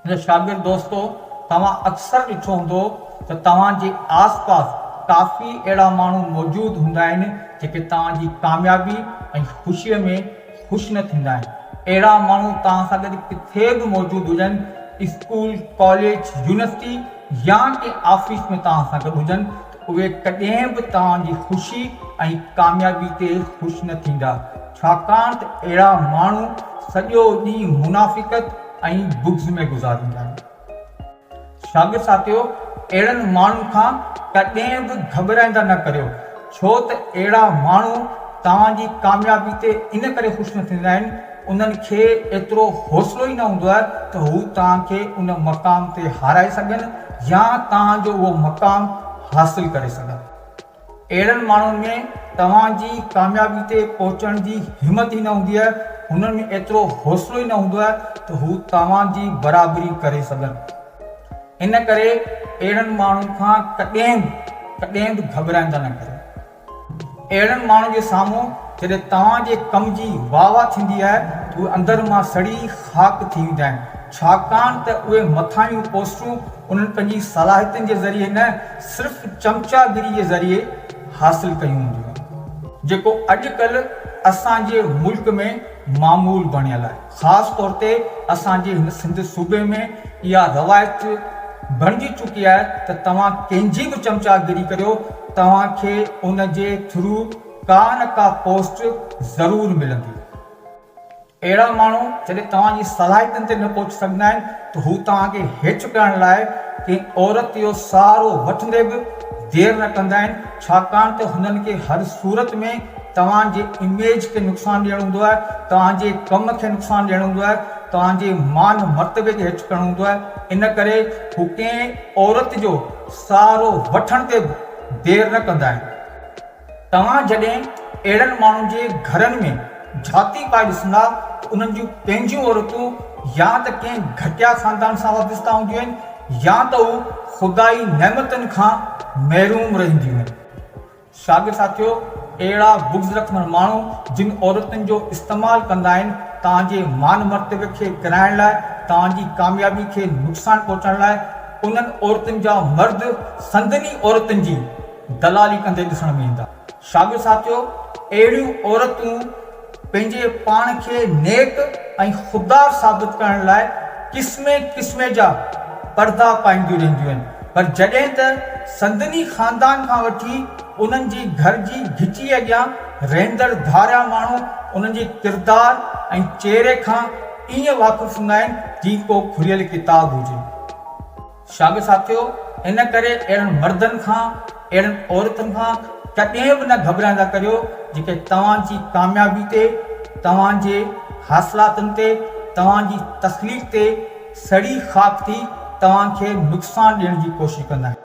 منهنجا شاگرد دوستو! توهان اڪثر ڏٺو هوندو ته توهان جي آس پاس ڪافي اهڙا ماڻهو موجود هوندا آهن جيڪي توهان جي ڪاميابي ۽ خوشيء ۾ خوش نه ٿيندا آهن. اهڙا ماڻهو توهان سان گڏ ڪٿي به موجود هجن، اسڪول، ڪاليج، يونيورسٽي يا ڪنهن آفيس ۾ توهان سان گڏ هجن ته اهي ڪڏهن به توهان جي خوشي ۽ ڪاميابي تي خوش نه ٿيندا. ڇاڪاڻ ته اهڙا ماڻهو سڄو ڏينهن منافقت ۽ بغض ۾ گذاريندا آهن. شاگرد ساٿيو! اهڙن ماڻهن کان ڪڏهن به گهٻرائيندا نه ڪريو، ڇو ته اهڙا ماڻهو توهان جي ڪاميابي تي ان ڪري خوش نه ٿيندا آهن، انهن کي ايترو حوصلو ئي نه هوندو آهي ته هو توهان کي ان مقام تي هارائي سگهن يا توهان جو اهو مقام حاصل ڪري سگهن. اهڙن ماڻهن ۾ توهان جي ڪاميابي تي پهچڻ جي همت ئي نه هوندي آهي، هنن ۾ ايترو حوصلو ئي نه هوندو آهي ته هو توهان جي برابري ڪري سگهن. ان ڪري اهڙن ماڻهن کان ڪڏهن به ڪڏهن به گهٻرائيندا نه ڪريو. اهڙن ماڻهن جي سامهون جڏهن توهان جي ڪم جي واهه واهه ٿيندي آهي ته اهي اندر مان سڙي خاڪ ٿي ويندا آهن، ڇاڪاڻ ته اهي مٿاهيون پوسٽون انهن پنهنجي صلاحيتن جي ذريعي نه صرف چمچا گيري جي ذريعي حاصل ڪيون هونديون آهن. جيڪو اڄ ڪلهه اسان جي ملڪ ۾ معمول بڻيل آهي. خاص طور تي اسان جي هن سنڌ صوبي ۾ اها روايت بڻجي چڪي آهي ته توهان ڪنهن جي به چمچا گيري ڪريو توهان کي ان جي ٿرو ڪا نه ڪا پوسٽ ضرور ملندي. اهڙا ماڻهو جڏهن توهان جي صلاحيتن تي نه پهچي سگهندا آهن ته هو توهان کي هيٺ ڪرڻ لاء ڪنهن عورت جو سهارو وٺندي به دير نه ڪندا آهن ڇاڪاڻ ته هنن کي هر صورت ۾ توهان جي اميج کي نقصان ڏيڻو هوندو آهي، توهان جي ڪم کي نقصان ڏيڻو هوندو آهي، توهان جي مان مرتبي کي هيٺ ڪرڻو هوندو آهي ان ڪري هو ڪنهن عورت جو سهارو وٺڻ تي به دير نه ڪندا آهن. توهان جڏهن اهڙن ماڻهن جي گهرن ۾ جهاتي پائي ڏسندا ته انهن جون پنهنجون عورتون يا ته ڪنهن گهٽيا خاندان سان وابسته هونديون آهن يا ته هو خدائي نعمتن کان محروم رهنديون آهن. شاگرد ساٿيو! اهڙا بغض رکندڙ ماڻهو جن عورتن جو استعمال ڪندا آهن توهان جي مان مرتبي کي ڪيرائڻ لاء، توهان جي ڪاميابي کي نقصان پهچائڻ لاء انهن عورتن جا مرد سندن ئي عورتن جي دلالي ڪندي ڏسڻ ۾ ايندا. شاگرد ساٿيو! اهڙيون عورتون پنهنجي پاڻ کي نيڪ ۽ خوددار ثابت ڪرڻ لاء قسمين قسمين جا پردا پائينديون رهنديون آهن پر جڏهن ته سندن ئي خاندان کان وٺي انهن جي گهر جي گهٽيء اڳيان رهندڙ ڌاريا ماڻهو انهن جي ڪردار ۽ چهري کان ائين واقف هوندا آهن جيئن ڪو کليل ڪتاب هجي. شاگرد ساٿيو! ان ڪري اهڙن مردن کان، اهڙن عورتن کان ڪڏهن به نه گهٻرائيندا ڪريو، جيڪي توهان جي ڪاميابي تي، توهان جي حاصلاتن تي، توهان جي تخليق تي سڙي خاڪ ٿي توهان کي نقصان ڏيڻ جي ڪوشش ڪندا آهن.